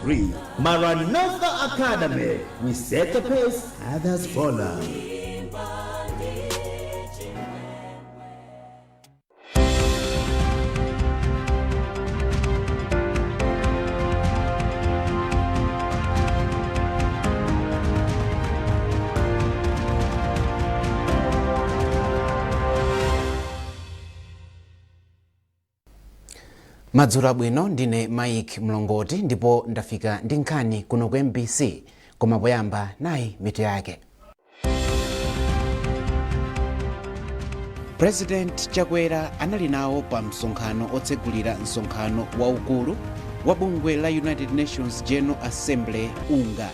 degree. Maranatha Academy. We set the pace, others follow. Madzulo abwino, ndine Mike Mlongoti ndipo ndafika ndi nkhani kuno ku MBC, koma poyamba nayi mitu yake. President Chakwera anali nawo pa msonkhano otsegulira msonkhano waukulu wa bungwe la United Nations General Assembly, UNGA.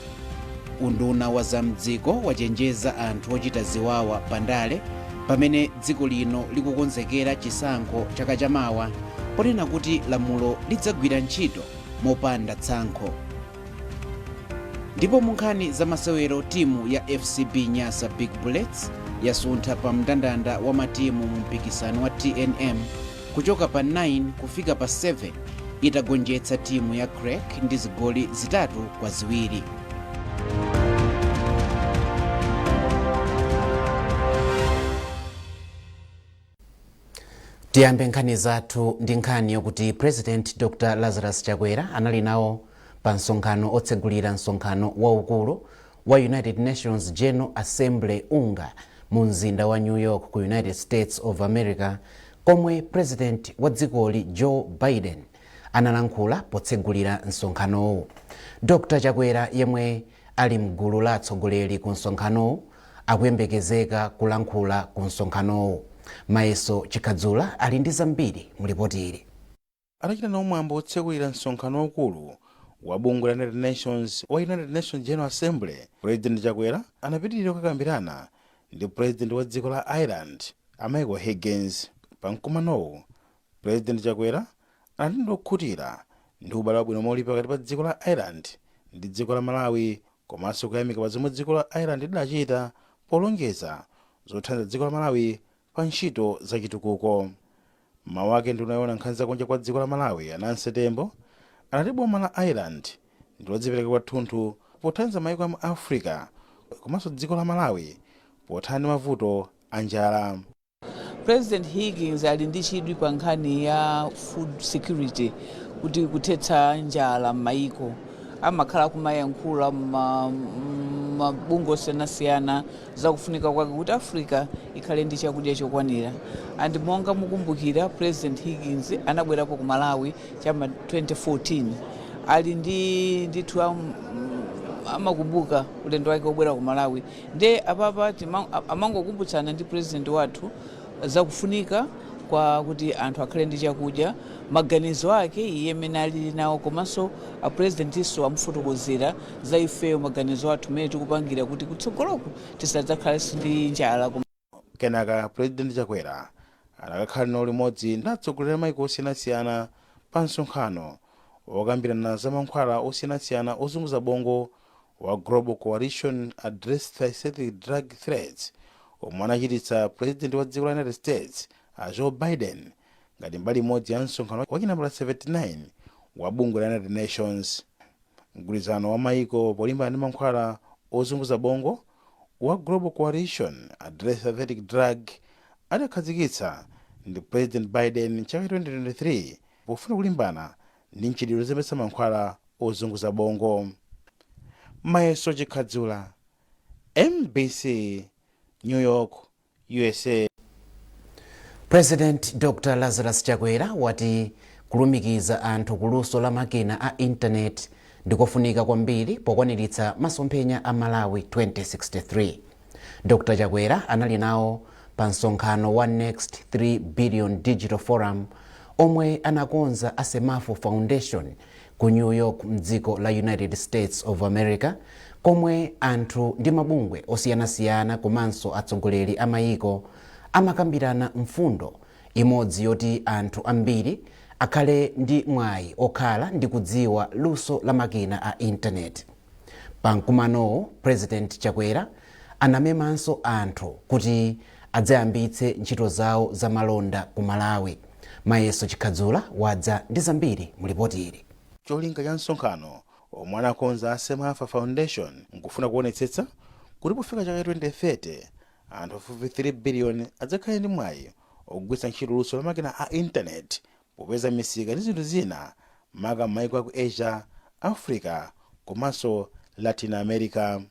Unduna wa zamdziko wachenjeza anthu ochita ziwawa pandale pamene dziko lino likukonzekera chisankho chaka chamawa, ponena kuti lamulo lidzagwira ntchito mopanda tsankho. Ndipo mu nkhani za masewero, timu ya FCB Nyasa Big Bullets yasuntha pa mndandanda wa matimu mu mpikisano wa TNM kuchoka pa 9 kufika pa 7 itagonjetsa timu ya Creck ndi zigoli 3-2. Tiyambe nkhani zathu ndi nkhani yokuti President Dr Lazarus Chakwera anali nawo pa msonkhano otsegulira msonkhano waukulu wa United Nations General Assembly, UNGA, mu mzinda wa New York ku United States of America, komwe President wa dzikoli Joe Biden analankhula potsegulira msonkhanowu. Dr Chakwera, yemwe ali mgulu la atsogoleri ku msonkhanowu, akuyembekezeka kulankhula ku msonkhanowu. Mayeso Chikhadzula ali ndi zambiri mu ripoti ili. Atachita nawo mwambo otsekulira msonkhano waukulu wa bungwe la United Nations wa United Nations General Assembly, President Chakwera anapitirira kukambirana ndi President wa dziko la Ireland a Michael Higgins. Pa mkumanowu, President Chakwera anati ndi okhutira ndi ubale wabwino omwe uli pakati pa dziko la Ireland ndi dziko la Malawi, komanso kuyamika pa zomwe dziko la Ireland lidachita polonjeza zothandiza dziko la Malawi pa ntchito zachitukuko. Mawu ake, nduna yoona nkhani zakunja kwa dziko la Malawi a Nancy Tembo anati boma la Ireland ndi lodzipereka kwathunthu pothandiza mayiko a mu Africa komanso dziko la Malawi pothana ndi mavuto a njala. President Higgins ali ndi chidwi pa nkhani ya food security, kuti kuthetsa njala m'mayiko. Amakhala kumayankhula mabungwe osiyanasiyana zakufunika kwake kuti Africa ikhale ndi chakudya chokwanira. And monga mukumbukira, President Higgins anabwerapo ku Malawi chama 2014. Ali ndi ndithu amakumbuka ulendo wake wobwera ku Malawi. Nde apapa amangokumbutsana ndi president wathu zakufunika kwa kuti anthu akhale ndi chakudya, maganizo ake iye mmene alili nawo, komanso a presidentinso amufotokozera za ifeyo, maganizo athu mmene tikupangira kuti kutsogoloku tisadzakhalenso ndi njala. Kenaka President Chakwera anakakhala nawo limodzi ndi atsogoleri a maiko osiyanasiyana pa msonkhano wokambirana za mankhwala osiyanasiyana ozunguza bongo wa Global Coalition Address Synthetic Drug Threats, omwe anachititsa President wa dziko la United States a Joe Biden ngati mbali imodzi ya msonkhano wachinambala 79 wa bungwe la United Nations. Mgwirizano wa maiko polimbana ndi mankhwala ozunguza bongo wa Global Coalition Address Synthetic Drug adakhazikitsa ndi President Biden chaka 2023 pofuna kulimbana ndi mchitidwe ozembetsa mankhwala ozunguza bongo. Mayeso Chikhadzula, MBC, New York, USA. President Dr Lazarus Chakwera wati kulumikiza anthu kuluso la makina a intaneti ndikofunika kwambiri pokwaniritsa masomphenya a Malawi 2063. Dr Chakwera anali nawo pa msonkhano wa Next 3 Billion Digital Forum omwe anakonza a Semafo Foundation ku New York mdziko la United States of America, komwe anthu ndi mabungwe osiyanasiyana komanso atsogoleri a mayiko amakambirana mfundo imodzi yoti anthu ambiri akhale ndi mwayi okhala ndi kudziwa luso la makina a intaneti. Pa mkumanowu, President Chakwera anamemanso anthu kuti adzayambitse ntchito zawo za malonda ku Malawi. Mayeso Chikhadzula wadza ndi zambiri mu ripoti ili. Cholinga cha msonkhano Omwe anakonza a Semafa Foundation nkufuna kuonetsetsa kuti pofika chaka 2030 anthu pafupi 3 billion adzakhale ndi mwayi ogwiritsa ntchito luso la makina a intaneti popeza misika ndi zinthu zina, maka m'maiko aku Asia, Africa komanso Latin America.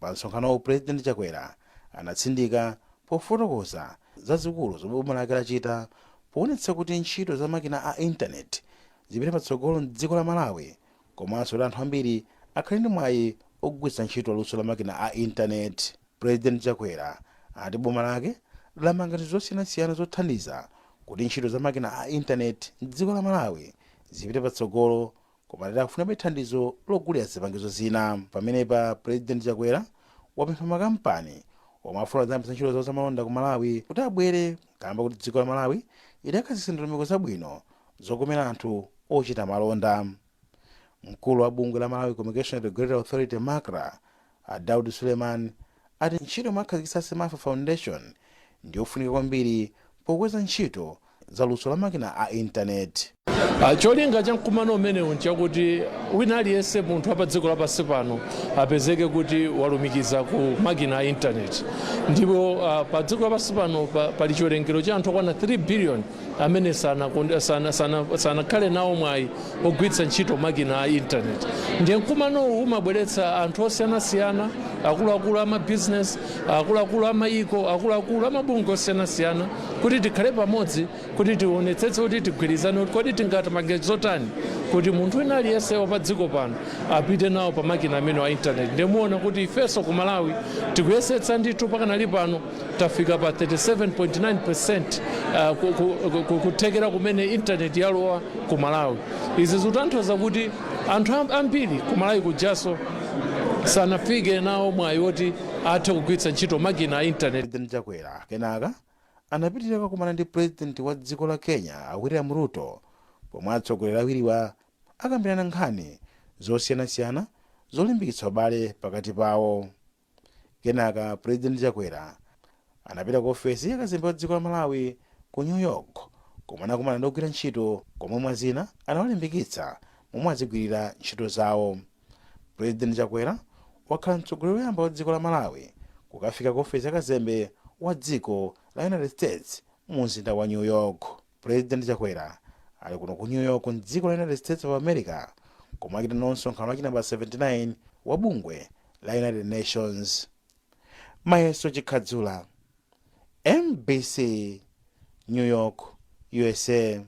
Pa msonkhanowu, President Chakwera anatsindika pofotokoza zazikulu zomwe boma lake lachita poonetsa kuti ntchito za makina a intaneti zipite patsogolo mdziko la Malawi, komanso kuti anthu ambiri akhale ndi mwayi ogwiritsa ntchito luso la makina a intaneti. President Chakwera ati boma lake lamanga zinthu zosiyanasiyana zothandiza kuti ntchito za makina a intaneti mdziko la Malawi zipite patsogolo, koma lati akufunabe thandizo logulira zipangizo zina. Pamenepa President Chakwera wapempha makampani omwe afuna kuyambitsa ntchito zawo zamalonda ku Malawi kuti abwere, kamba kuti dziko la Malawi lidakhazikitsa ndondomeko zabwino zokomera anthu ochita malonda. Mkulu wa bungwe la Malawi Communication Regulatory Authority, MACRA, a Daud Suleiman, ati ntchito yomwe akhazikitsa Semafa Foundation ndiyofunika kwambiri pokweza ntchito za luso la makina a intaneti. Cholinga cha mkumano umenewu nchakuti wina aliyense, munthu apa dziko lapansi pano, apezeke kuti walumikiza ku makina a intaneti. Ndipo pa dziko lapansi pano pali chiwerengero cha anthu okwana 3 billion amene sanakhale sana, sana, sana nawo mwayi ogwiritsa ntchito makina a intaneti. Ndiye mkumanowu umabweretsa anthu osiyanasiyana, akuluakulu amabizinesi, akuluakulu amayiko, akuluakulu amabungwe osiyanasiyana, kuti tikhale pamodzi, kuti tionetsetse kuti tigwirizane kuti kodi tingatamange zotani kuti munthu wina aliyense wa pa dziko pano apite nawo pa makina amene a intaneti. Ndimuona kuti ifenso ku Malawi tikuyesetsa ndithu. Pakanali pano tafika pa 37.9% kuthekera kumene intaneti yalowa ku Malawi. Izi zikutanthauza kuti anthu ambiri ku Malawi kujaso sanafike nawo mwayi woti athe kugwiritsa ntchito makina a intaneti. President Chakwera kenaka anapitirira kukumana ndi President wa dziko la Kenya, a William Ruto, pomwe atsogoleri awiriwa akambirana nkhani zosiyanasiyana zolimbikitsa ubale pakati pawo. Kenaka President Chakwera anapita ku ofesi ya kazembe wa dziko la Malawi ku New York, komwe anakumana ndi ogwira ntchito, komwe mwazina anawalimbikitsa momwe azigwirira ntchito zawo. President Chakwera wakhala mtsogoleri woyamba wa dziko la Malawi kukafika ku ofesi ya kazembe wa dziko la United States mu mzinda wa New York. President Chakwera ali kuno ku New York mdziko la United States of America, komwe achita nawo msonkhano wachinamba 79 wa bungwe la United Nations. Mayeso Chikhadzula, MBC, New York, USA.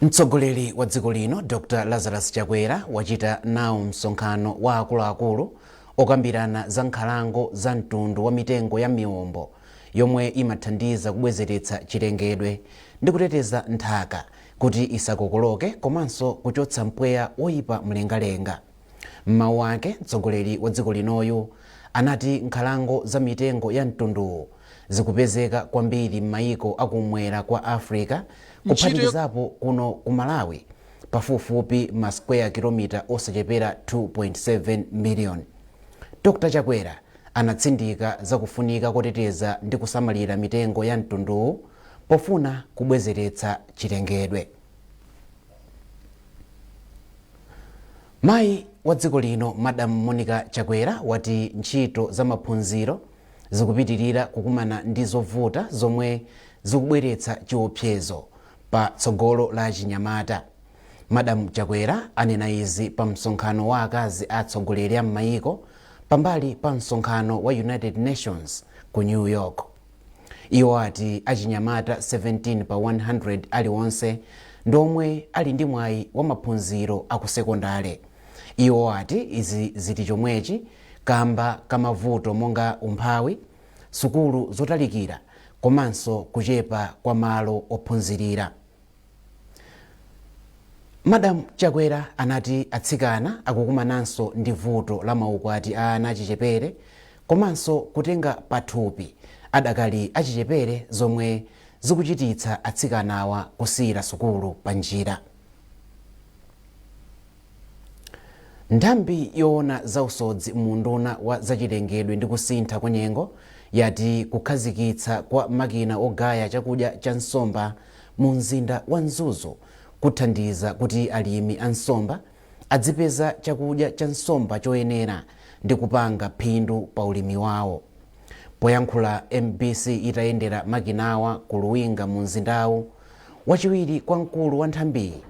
Mtsogoleri wa dziko lino Dr Lazarus Chakwera wachita nawo msonkhano wa akuluakulu okambirana za nkhalango za mtundu wa mitengo ya miwombo yomwe imathandiza kubwezeretsa chilengedwe ndi kuteteza nthaka kuti isakokoloke komanso kuchotsa mpweya woyipa mlengalenga. M'mawu ake, mtsogoleri wa dziko linoyu anati nkhalango za mitengo ya mtunduwu zikupezeka kwambiri m'mayiko akumwera kwa Africa, kuphatikizapo kuno ku Malawi, pafupifupi ma square kilomita osachepera 2.7 million. Dr Chakwera anatsindika zakufunika koteteza ndi kusamalira mitengo ya mtunduwu pofuna kubwezeretsa chilengedwe. Mayi wa dziko lino Madam Monica Chakwera wati ntchito za maphunziro zikupitirira kukumana ndi zovuta zomwe zikubweretsa chiopsezo pa tsogolo la chinyamata. Madam Chakwera anena izi pa msonkhano wa akazi atsogoleri a m'mayiko pambali pa msonkhano wa United Nations ku New York. Iwo ati achinyamata 17 pa 100 aliwonse ndi omwe ali ndi mwayi wa maphunziro akusekondale. Iwo ati izi zili chomwechi kamba kamavuto monga umphawi, sukulu zotalikira komanso kuchepa kwa malo ophunzirira. Madam Chakwera anati atsikana akukumananso ndi vuto la maukwati a ana achichepere komanso kutenga pathupi adakali achichepere, zomwe zikuchititsa atsikanawa kusiyira sukulu pa njira. Nthambi yoona zausodzi mu unduna wa zachilengedwe ndi kusintha kwa nyengo yati kukhazikitsa kwa makina ogaya chakudya cha nsomba mu mzinda wa Mzuzu kuthandiza kuti alimi a nsomba adzipeza chakudya cha nsomba choyenera ndi kupanga phindu pa ulimi wawo. Poyankhula MBC itayendera makinawa ku Luwinga mu mzindawu, wachiwiri kwa mkulu wa nthambiyi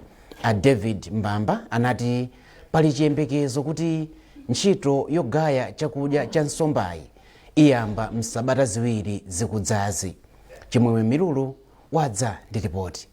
a David Mbamba anati pali chiyembekezo kuti ntchito yogaya chakudya cha nsombayi iyamba msabata 2 zikudzazi. Chimwemwe Milulu wadza ndi ripoti.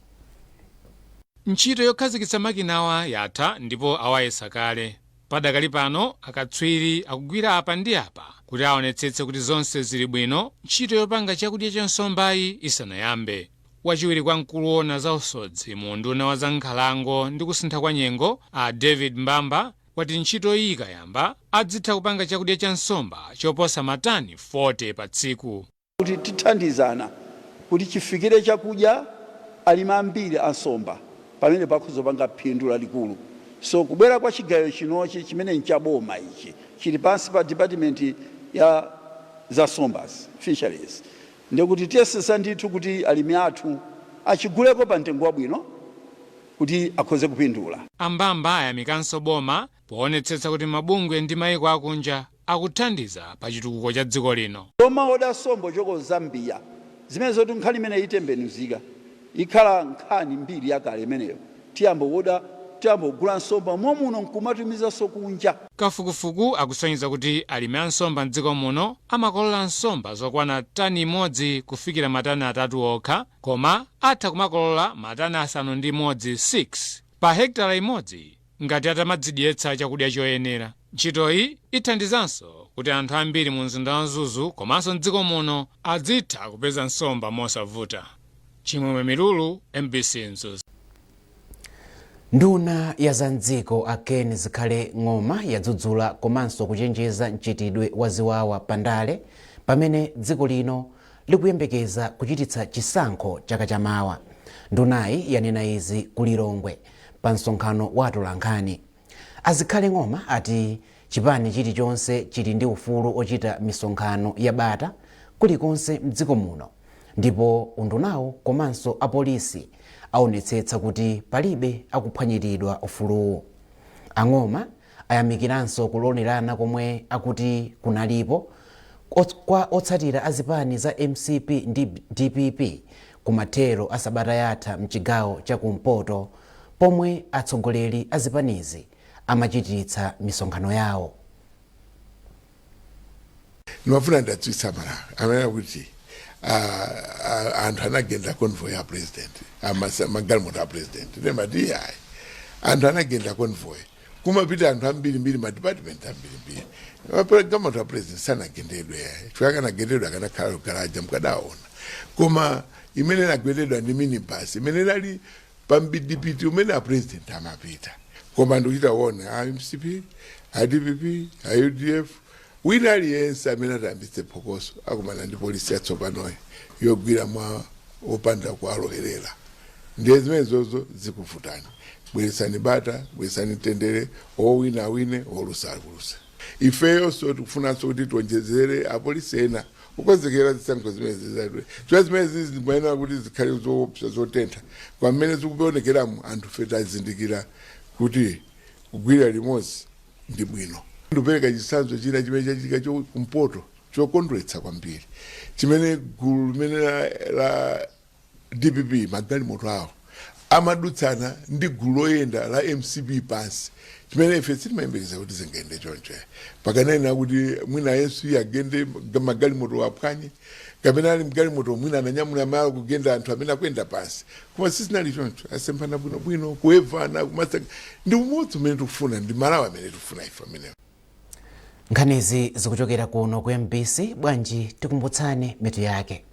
Ntchito yokhazikitsa makinawa yatha ndipo awayesa kale. Padakali pano akatswiri akugwira apa ndi apa kuti aonetsetse kuti zonse zili bwino ntchito yopanga chakudya cha nsombayi isanayambe. Wachiwiri kwa mkulu woona za usodzi mu unduna wa za nkhalango ndi kusintha kwa nyengo a David Mbamba wati ntchito iyi ikayamba adzitha kupanga chakudya cha nsomba choposa matani 40 pa tsiku. Kuti tithandizana kuti chifikire chakudya alimi ambiri a nsomba pamene pakhuzopanga phindu lalikulu. So kubwera kwa chigayo chinochi chimene nchaboma ichi chili pansi pa department ya za nsombazi, fisheries, ndikuti tiyesesa ndithu kuti alimi athu achiguleko pa mtengo wabwino kuti akhoze kupindula. Ambamba ayamikanso boma poonetsetsa kuti mabungwe ndi mayiko akunja akuthandiza pa chitukuko cha dziko lino. Tomaoda sombo choko Zambia zimene zoti nkhani imene itembenuzika ikhala nkhani mbiri yakale imeneyo, tiyambo woda tiyambo kugula nsomba momuno nkumatumizanso kunja. Kafukufuku akusonyeza kuti alimi a nsomba mdziko muno amakolola nsomba zokwana tani imodzi kufikira matani 3 okha, koma atha kumakolola matani 6 6 pa hektala imodzi ngati atamadzidyetsa chakudya choyenera. Ntchitoyi ithandizanso kuti anthu ambiri mu mzinda wa Mzuzu komanso mdziko muno adzitha kupeza nsomba mosavuta. Chimwemwe Milulu, MBC Mzuzu. Nduna ya zamdziko a Ken Zikhale Ng'oma yadzudzula komanso kuchenjeza mchitidwe wa ziwawa pandale pamene dziko lino likuyembekeza kuchititsa chisankho chaka chamawa. Ndunayi yanena izi ku Lilongwe pa msonkhano wa atolankhani. A Zikhale Ng'oma ati chipani chilichonse chili ndi ufulu ochita misonkhano ya bata kulikonse mdziko muno, ndipo undunawo komanso apolisi aonetsetsa kuti palibe akuphwanyiridwa ufuluwu. Ang'oma ayamikiranso kulolerana komwe akuti kunalipo kwa otsatira azipani za MCP ndi DPP kumathero a sabata yatha mchigawo cha kumpoto pomwe atsogoleri azipanizi amachititsa misonkhano yawo. Ndimafuna ndatswitsa Malawi amene kuti anthu anagenda convoy ya president, magalimoto a president. Ndimati ayi, anthu anagenda convoy kumapita anthu ambirimbiri, ma department ambirimbiri. Magalimoto a president sanagendedwe yayi, chifukwa akanagendedwa akanakhala garaja mukadaona. Koma imene inagendedwa ndi minibus imene inali pambidipiti umene a president amapita. Koma ndikuchita wone a MCP, a DPP, a UDF, wina aliyense amene atayambitse phokoso akumana ndi polisi yatsopanoyi yogwira mwa opanda kuwalowerera. Ndiye zimene zozo zikuvutani. Bweretsani bata, bweretsani mtendere, owina awine, olusa akulusa. Ifeyonso tikufunanso kuti tionjezere apolisi ena kukonzekera zisankho zimene zizatwe, chifukwa zimene zimayenera kuti zikhale zoopsa, zotentha. Pamene zikuonekeramo anthu fe tazindikira kuti kugwirira limodzi ndi bwino. Ndikupereka chitsanzo china chimene chachitika kumpoto chokondweretsa kwambiri, chimene gulu limene la DPP magalimoto awo amadutsana ndi gulu loyenda la MCP pansi, chimene ife sitimayembekeza kuti zingayende choncho. Pakanena kuti mwina MCP agende magalimoto aphwanye, kapena ali mgalimoto mwina ananyamula malo kugenda anthu amene akuyenda pansi, koma sizinali choncho. Asemphana bwinobwino, kuwevana kumasa. Ndi umodzi umene tikufuna, ndi Malawi amene tikufuna ife amenewo. Nkhanizi zikuchokera kuno ku MBC. Bwanji tikumbutsane mitu yake.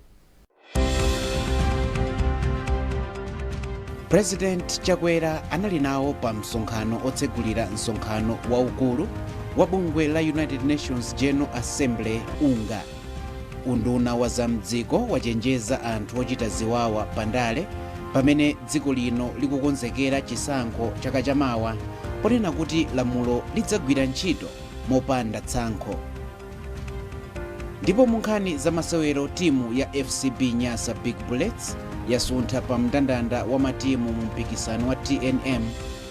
President Chakwera anali nawo pa msonkhano otsegulira msonkhano waukulu wa bungwe la United Nations General Assembly, UNGA. Unduna wa zamdziko wachenjeza anthu ochita ziwawa pandale pamene dziko lino likukonzekera chisankho chaka chamawa, ponena kuti lamulo lidzagwira ntchito mopanda tsankho. Ndipo mu nkhani za masewero, timu ya FCB Nyasa Big Bullets yasuntha pa mndandanda wa matimu mu mpikisano wa TNM.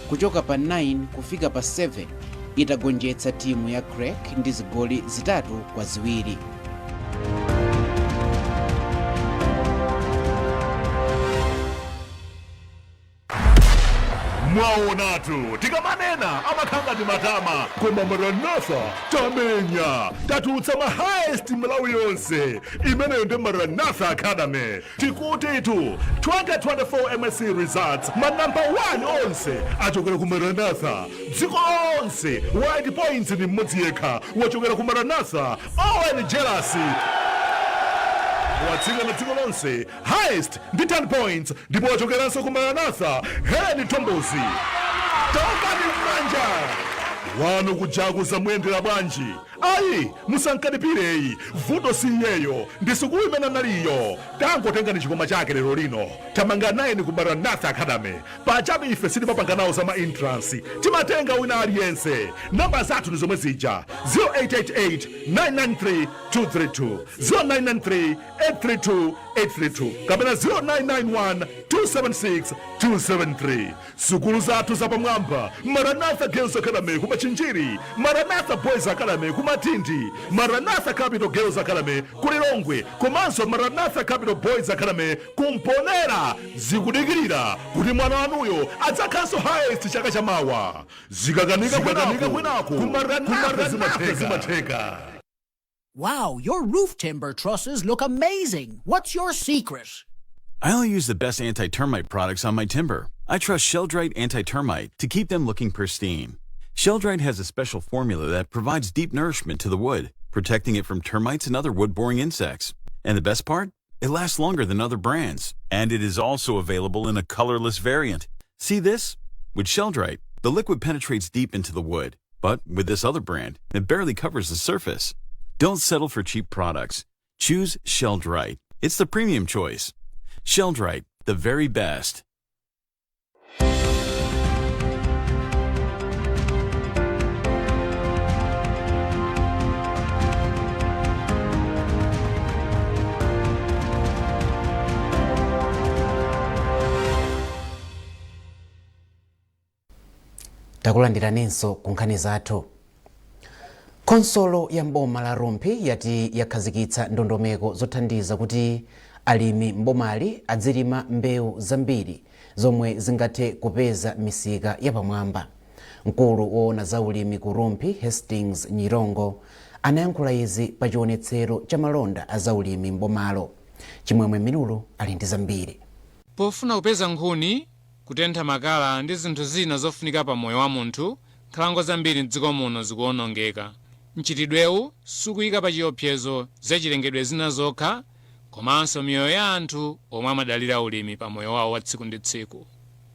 Kuchoka pa 9 kufika pa 7 itagonjetsa timu ya Creck ndi zigoli 3-2. Mwaonatu, tikamanena amakhala ngati matama, koma Maranatha tamenya, tatulutsa ma highest Malawi yonse. Imeneyo ndi Maranatha Academy. Tikutitu 2024 MSCE results, ma number 1 onse achokera ku Maranatha. Dziko lonse wide points ni mmodzi yekha wachokera ku Maranatha, Owen Jealousy. Watsikana dziko lonse highest ndi 10 points, ndipo wachokeranso ku Maranatha, Helen Tombozi. Taombani m'manja wanu kujaku zamuyendera bwanji? Ayi, musankalipireyi, vuto si iyeyo, ndi sukulu imene analiyo. Tangotengani chikoma chake lero lino, tamanga 9 ku Maranatha Academy. Pachabe ife sitimapanga nawo za ma entrance, timatenga wina aliyense. Namba zathu ndi zomwe zija: 0888 993 232, 0993 832 832 kapena 0991 276 273. Sukulu zathu zapamwamba: Maranatha Girls Academy ku Machinjiri, Maranatha Boys Academy ku Matindi, Maranatha Capital Girls Academy ku Lilongwe, komanso Maranatha Capital Boys Academy ku Mponera, zikudikirira kuti mwana wanuyo adzakhalanso highest chaka chamawa. Zikakanika kwinaku, ku Maranatha zimatheka. Wow, your roof timber trusses look amazing. What's your secret? I only use the best anti termite products on my timber. I trust Sheldrite Anti Termite to keep them looking pristine. Sheldrite has a special formula that provides deep nourishment to the wood, protecting it from termites and other wood boring insects. And the best part? It lasts longer than other brands. And it is also available in a colorless variant. See this? With Sheldrite, the liquid penetrates deep into the wood, but with this other brand, it barely covers the surface. Don't settle for cheap products. Choose Sheldrite. It's the premium choice. Sheldrite, the very best. Takulandiraninso ku nkhani zathu. Khonsolo ya mboma la Rumphi yati yakhazikitsa ndondomeko zothandiza kuti alimi mbomali adzilima mbewu zambiri zomwe zingathe kupeza misika yapamwamba. Mkulu woona za ulimi ku Rumphi, Hastings Nyirongo, anayankhula izi pa chionetsero cha malonda a zaulimi mbomalo. Chimwemwe Milulu ali ndi zambiri. Pofuna kupeza nkhuni, kutentha makala ndi zinthu zina zofunika pa moyo wa munthu, nkhalango zambiri mdziko muno zikuwonongeka. Mchitidwewu sukuyika pa chiopsezo zachilengedwe zina zokha, komanso miyoyo ya anthu omwe amadalira ulimi pa moyo wawo wa tsiku ndi tsiku.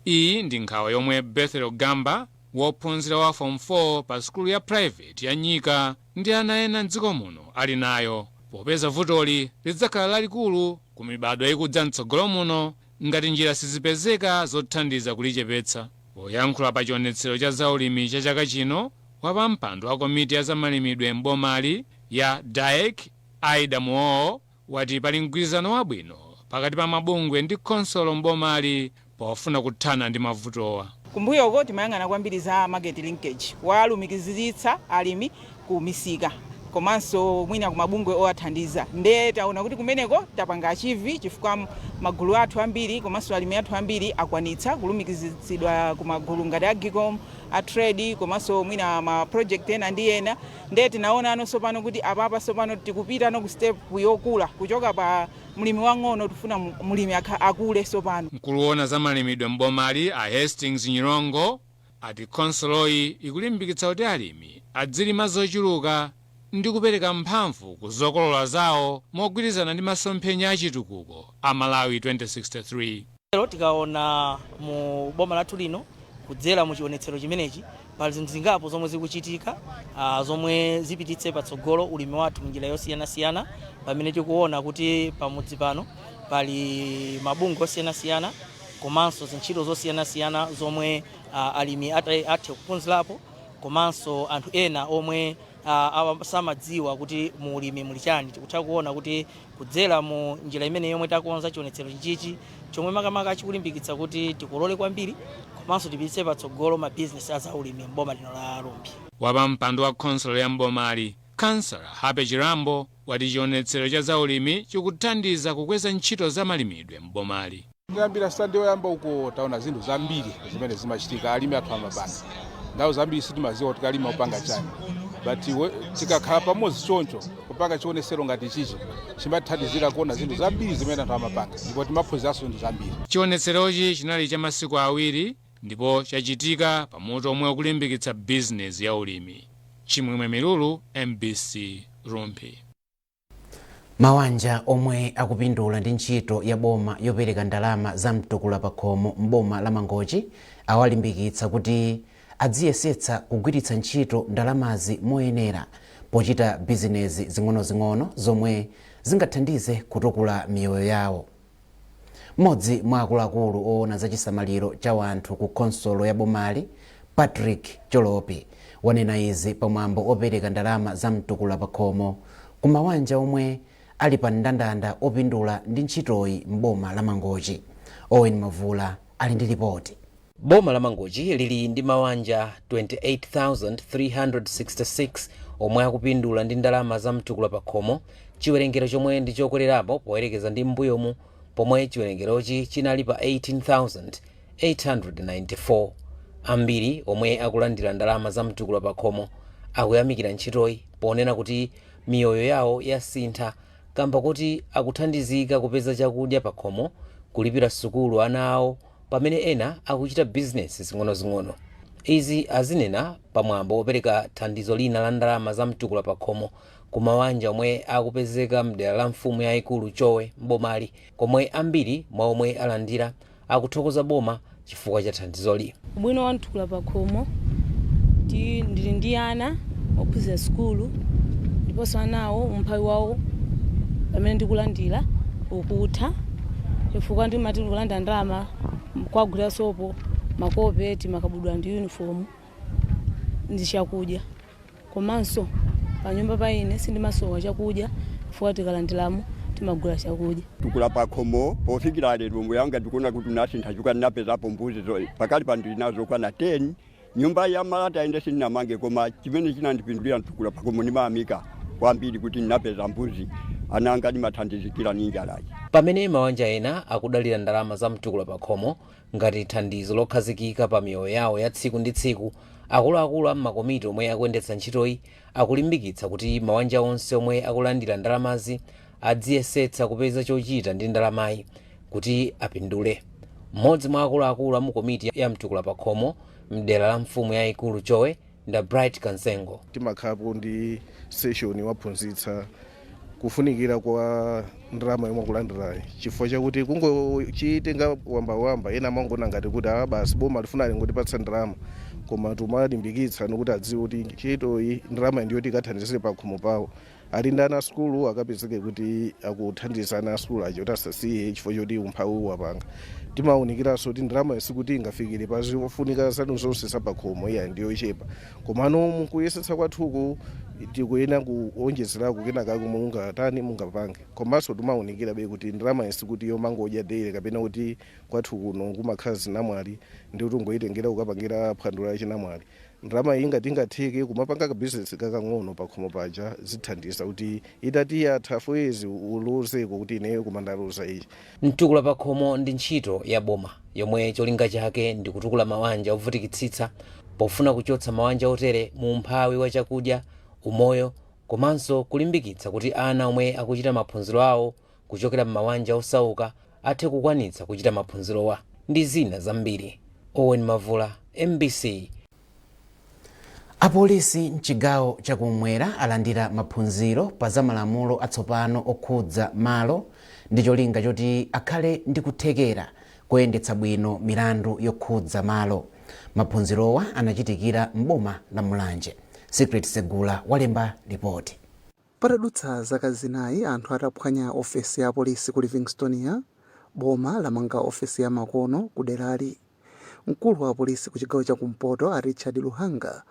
Iyi ndi nkhawa yomwe Bethel Gamba, wophunzira wa Form 4 pa sukulu ya private ya Nyika, ndi ana ena mdziko muno ali nayo, popeza vutoli lidzakhala lalikulu ku mibadwo ikudza mtsogolo muno ngati njira sizipezeka zothandiza kulichepetsa. Poyankhula pa chionetsero cha zaulimi cha chaka chino, wapampando wa komiti ya zamalimidwe mbomali ya DAEC, Aida Muoo, wati pali mgwirizano wabwino pakati pa mabungwe ndi khonsolo mbomali pofuna kuthana ndi mavutowa. Kumbuyoko timayang'ana kwambiri za market linkage, walumikizitsa alimi ku misika komanso mwina kumabungwe owathandiza. Nde taona kuti kumeneko tapanga achieve, chifukwa magulu athu ambiri komanso alimi athu ambiri akwanitsa kulumikizitsidwa ku magulu ngati Agcom, a trade, komanso mwina ma project ena ndi ena. Nde tinaona anonso pano kuti apapa sopano tikupita no ku step yokula, kuchoka pa mlimi wang'ono, tifuna mulimi akule sopano. Mkulu za malimidwe mbomali, a Hastings Nyirongo, ati khonsoloyi ikulimbikitsa kuti alimi adzilima zochuluka ndi kupereka mphamvu ku zokolola zawo mogwirizana ndi masomphenya achitukuko a Malawi 2063. Lero tikaona mu boma lathu lino, kudzera mu chionetsero chimenechi, pali zinthu zingapo zomwe zikuchitika zomwe zipititse patsogolo ulimi wathu munjira yosiyanasiyana, pamene tikuona kuti pamudzi pano pali mabungwe osiyanasiyana komanso zintchito zosiyanasiyana zomwe alimi athe kuphunzirapo, komanso anthu ena omwe samadziwa kuti mu ulimi muli chani. Tikutha kuona kuti kudzera mu njira imene yomwe takonza chionetsero chichi, chomwe makamaka chikulimbikitsa kuti tikolole kwambiri. Komanso tipititse patsogolo mabizinesi azaulimi m'boma lino la Rumphi. Wapampando wa khonsolo ya mbomali, Kansala Hape Chirambo, wati chionetsero cha zaulimi chikuthandiza kukweza ntchito za malimidwe mbomali. Tiyambira stand yoyamba uko, taona zinthu zambiri zimene zimachitika. Alimi athu amapanga ndawo zambiri, sitimaziwa kuti kalima upanga chani, but tikakhala pamodzi choncho kupanga chionesero ngati chichi, chimatithandizira kuona zinthu zambiri zimene anthu amapanga, ndipo timaphunziranso zinthu zambiri. Chionetserochi chinali cha masiku 2 ndipo chachitika pamutu omwe ukulimbikitsa bizinesi ya ulimi. Chimwemwe Milulu, MBC, Rumphi. Mawanja omwe akupindula ndi ntchito ya boma yopereka ndalama za mtukula pakhomo m'boma la Mangochi awalimbikitsa kuti adziyesetsa kugwiritsa ntchito ndalamazi moyenera pochita bizinezi zing'onozing'ono zomwe zingathandize kutukula miyoyo yawo. Mmodzi mwa akuluakulu oona za chisamaliro cha wanthu ku khonsolo ya bomali, Patrick Cholopi, wanena izi pamwambo opereka ndalama za mtukula pakhomo ku mawanja omwe ali pa mndandanda opindula ndi ntchitoyi m'boma la Mangochi. Owen Mavula ali ndi ripoti. Boma la Mangochi lili ndi mawanja 28,366 omwe akupindula ndi ndalama za mtukula pakhomo, chiwerengero chomwe ndi chokwererapo poyerekeza ndi m'mbuyomu pomwe chiwerengerochi chinali pa 18,894. Ambiri omwe akulandira ndalama za mtukula pakhomo akuyamikira ntchitoyi ponena kuti miyoyo yawo yasintha kamba kuti akuthandizika kupeza chakudya pakhomo, kulipira sukulu ana awo, pamene ena akuchita bizinesi zing'onozing'ono. Izi azinena pamwambo opereka thandizo lina la ndalama za mtukula pakhomo ku mawanja omwe akupezeka mdera la mfumu yayikulu Chowe mbomali, komwe ambiri mwa omwe alandira akuthokoza boma chifukwa cha thandizoli. Ubwino wa mtukula pakhomo, ndili ndi ana ophunzira sukulu, ndiponso anawo umphawi wawo pamene ndikulandira ukutha, chifukwa ndimati ndikulandira ndalama kwagulira sopo, makope, timakabudula ndi uniform ndi chakudya. Komanso panyumba pa ine sindimasowa chakudya, chifukwa tikalandiramo timagula chakudya. Tukula pakhomo pofikira lero muyanga ndikuona kuti unasintha, chifukwa ndinapezapo mbuzi pakali pano ndinazo kwana 10. Nyumba ya malata inde sindinamange, koma chimene chinandipindulira mtukula pakhomo, ndimayamika kwambiri kuti ndinapeza mbuzi, ananga ndimathandizikira ni njalayi. Pamene mawanja ena akudalira ndalama za mtukula pakhomo ngati thandizo lokhazikika pa miyoyo yawo ya tsiku ndi tsiku, akuluakulu a makomiti omwe akuyendetsa ntchitoyi akulimbikitsa kuti mawanja onse omwe akulandira ndalamazi adziyesetsa kupeza chochita ndi ndalamayi kuti apindule. Mmodzi mwa akuluakulu a mu komiti ya mtukula pakhomo mdera la mfumu yayikulu Chowe nda Bright Kansengo. Timakhalapo ndi session waphunzitsa kufunikira kwa ndalama yomwe akulandirayi, chifukwa chakuti kungochitenga wambawamba, ena amangona ngati kuti ah, basi, boma lifuna lingotipatsa ndalama. Koma timalimbikitsa nikuti adziwe kuti ntchitoyi, ndalama ndiyo tikathandizire pakhomo pawo. Ali ndi ana asukulu, akapezeke kuti akuthandiza ana asukulu aja kuti asasiye chifukwa choti umphawi wapanga. Timawunikiranso kuti ndalama sikuti ingafikire pa zofunika zanu zonse zapakhomo, iya, ndiyochepa. Komano mukuyesetsa kwathuku tikuyena kuonjezerako kenakako mungatani, mungapange. Komanso timawunikirabe kuti ndalama sikuti yomangodya daily, kapena kuti kwathu kuno kumakhala zinamwali ndi kuti ungoyitengera kukapangira phwando la chinamwali. Ndalama iyi ngati ingatheke kumapanga kabizinesi kakang'ono pakhomo paja, zithandiza kuti itati yatha 4 years uluzeko kuti ineyo kumandaluza ichi. Mtukula pakhomo ndi ntchito ya boma yomwe cholinga chake ndi kutukula mawanja ovutikitsitsa pofuna kuchotsa mawanja otere mu umphawi wa chakudya, umoyo, komanso kulimbikitsa kuti ana omwe akuchita maphunziro awo kuchokera m'mawanja osauka athe kukwanitsa kuchita maphunzirowa ndi zina zambiri. Owen Mavula, MBC. Apolisi mchigawo chakumwera alandira maphunziro pa za malamulo atsopano okhudza malo ndi cholinga choti akhale ndi kuthekera koyendetsa bwino milandu yokhudza malo. Maphunzirowa anachitikira m'boma la Mulanje. Secret Segula walemba ripoti. Patadutsa zaka 4 anthu ataphwanya ofesi ya apolisi ku Livingstonia, boma lamanga ofesi ya makono ku derali. Mkulu wa apolisi ku chigawo chakumpoto, a Richard Luhanga,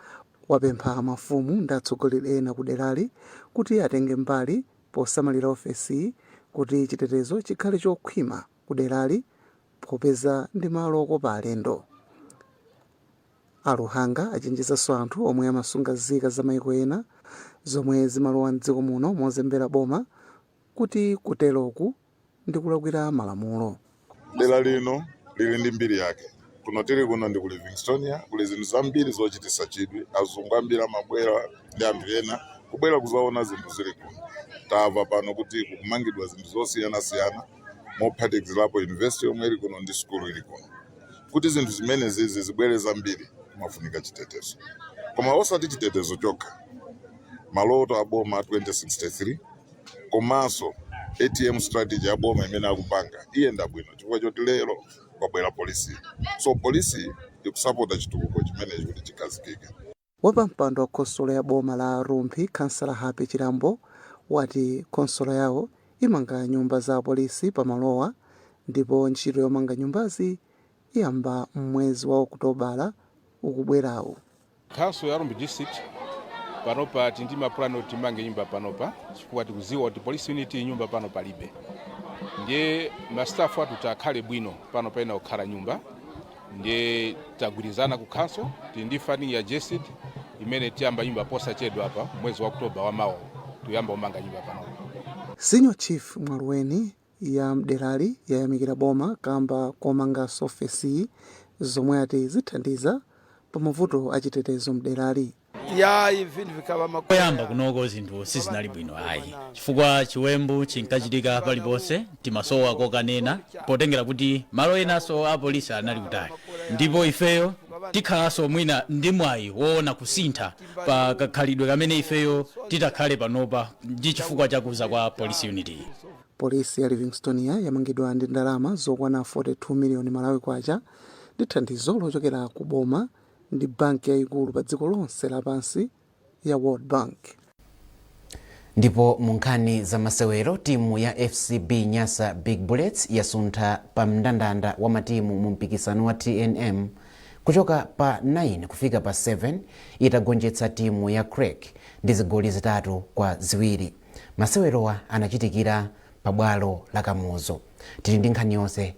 wapempha mafumu ndi atsogoleri ena ku derali kuti atenge mbali posamalira ofesi kuti chitetezo chikhale chokhwima ku derali, popeza ndi malo okopa alendo. A Luhanga achenjezanso anthu omwe amasunga nzika za maiko ena zomwe zimalowa mdziko muno mozembera boma kuti kuteroku ndi kulakwira malamulo. Dera lino lili ndi mbiri yake. Kuno tili kuno ndi ku Livingstonia, kuli zinthu zambiri zochititsa chidwi. Azungu ambiri amabwera ndi anthu ena kubwera kuzaona zinthu zili kuno. Tamva pano kuti kukumangidwa zinthu zosiyanasiyana, mophatikizirapo university yomwe ili kuno ndi sukulu ili kuno. Kuti zinthu zimene zizi zibwere zambiri, kumafunika chitetezo, koma osati chitetezo chokha. Maloto a boma 2063 komanso ATM strategy ya boma imene akupanga iyenda bwino chifukwa choti lero kwabwera polisi. So polisi ikusapota chitukuko chimenechi kuti chikhazikike. Wapampando wa khonsolo ya boma la Rumphi, Khansala Happy Chilambo, wati khonsolo yawo imanga nyumba za apolisi pamalowa ndipo ntchito yomanga nyumbazi iyamba m'mwezi wa Okutobala ukubwerawu. Council ya Rumphi District panopa tili ndi mapulani oti timange nyumba panopa, chifukwa tikuziwa kuti police unit nyumba pano palibe. Ndiye ma staff athu takhale bwino pano, paina kukhala nyumba. Ndiye tagwirizana ku council, tili ndi funding ya GESD imene tiyamba nyumba posachedwa apa. Mwezi wa Oktoba wamawa tuyamba kumanga nyumba panopa. Senior Chief Mwaluweni ya mderali yayamikira boma kamba komanganso ofesiyi, zomwe ati zithandiza pa mavuto achitetezo mderali. Ya, ibintu bikaba. Poyamba kunoko zinthu sizinali bwino ayi, chifukwa chiwembu chinkachitika paliponse. Timasowa kokanena potengera kuti malo enanso apolisi anali kutali, ndipo ifeyo tikhalanso mwina ndi mwayi woona kusintha pa kakhalidwe kamene ifeyo titakhale panopa ndi chifukwa chakuza kwa police unit. Polisi ya Livingstonia yamangidwa ndi ndalama zokwana 42 miliyoni Malawi kwacha ndi thandizo lochokera ku boma ndi banki yayikulu pa dziko lonse lapansi ya World Bank. Ndipo mu nkhani za masewero, timu ya FCB Nyasa Big Bullets yasuntha pa mndandanda wa matimu mu mpikisano wa TNM kuchoka pa 9 kufika pa 7 itagonjetsa timu ya Creck ndi zigoli 3-2. Masewerowa anachitikira pa bwalo la Kamuzu. Tili ndi nkhani yonse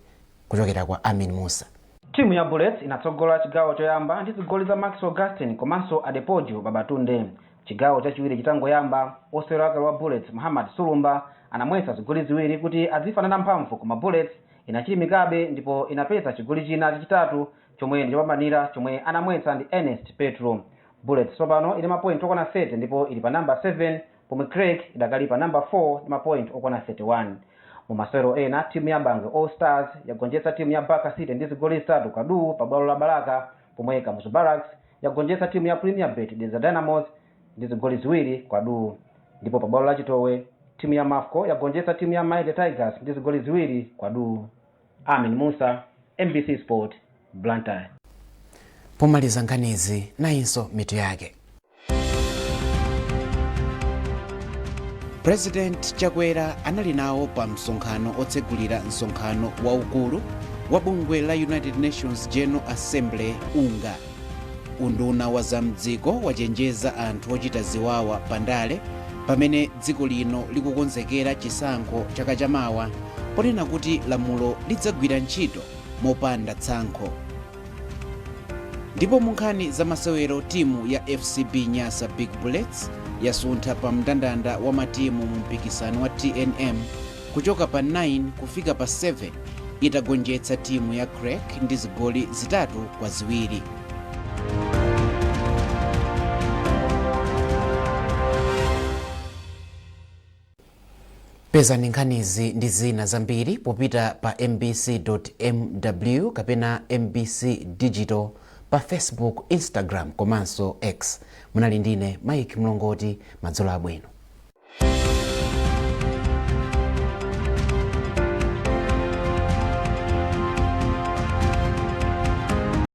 kuchokera kwa Amin Musa. Timu ya Bullets inatsogola chigawo choyamba ndi zigoli za Max Augustin komanso Adepoju Babatunde. Chigawo chachiwiri chitangoyamba, osewera wakale wa Bullets Muhammad Sulumba anamwetsa zigoli ziwiri kuti azifanana mphamvu, koma Bullets inachilimikabe ndipo inapeza chigoli china chachitatu chomwe ndi chopambanira, chomwe anamwetsa ndi Ernest Petro. Bullets tsopano ili mapoint okwana 30 ndipo ili pa namba 7, pomwe Creck idakali pa namba 4 ndi mapoint okwana 31. Mu masewero ena, timu ya Bangwe All Stars yagonjetsa timu ya Baka City ndi zigoli 3 kwa duu pa bwalo la Balaka, pomwe Kamuzu Barracks yagonjetsa timu ya Premier Bet Dedza Dynamos ndi zigoli 2 kwa duu. Ndipo pa bwalo la Chitowe, timu ya Mafco yagonjetsa timu ya Mighty Tigers ndi zigoli 2 kwa duu. Amin Musa, MBC Sport, Blantyre. Pomaliza nkhanizi, nayinso mitu yake. President Chakwera anali nawo pa msonkhano otsegulira msonkhano waukulu wa bungwe la United Nations General Assembly, UNGA. Unduna wa zamdziko wachenjeza anthu ochita ziwawa pandale pamene dziko lino likukonzekera chisankho chaka chamawa, ponena kuti lamulo lidzagwira ntchito mopanda tsankho. Ndipo mu nkhani za masewero, timu ya FCB Nyasa Big Bullets yasuntha pa mndandanda wa matimu mu mpikisano wa TNM kuchoka pa 9 kufika pa 7 itagonjetsa timu ya Creck ndi zigoli 3-2. Pezani nkhanizi ndi zina zambiri popita pa mbc.mw kapena MBC Digital pa Facebook, Instagram komanso X. Munali ndine Mike Mlongoti. Madzulo abwino.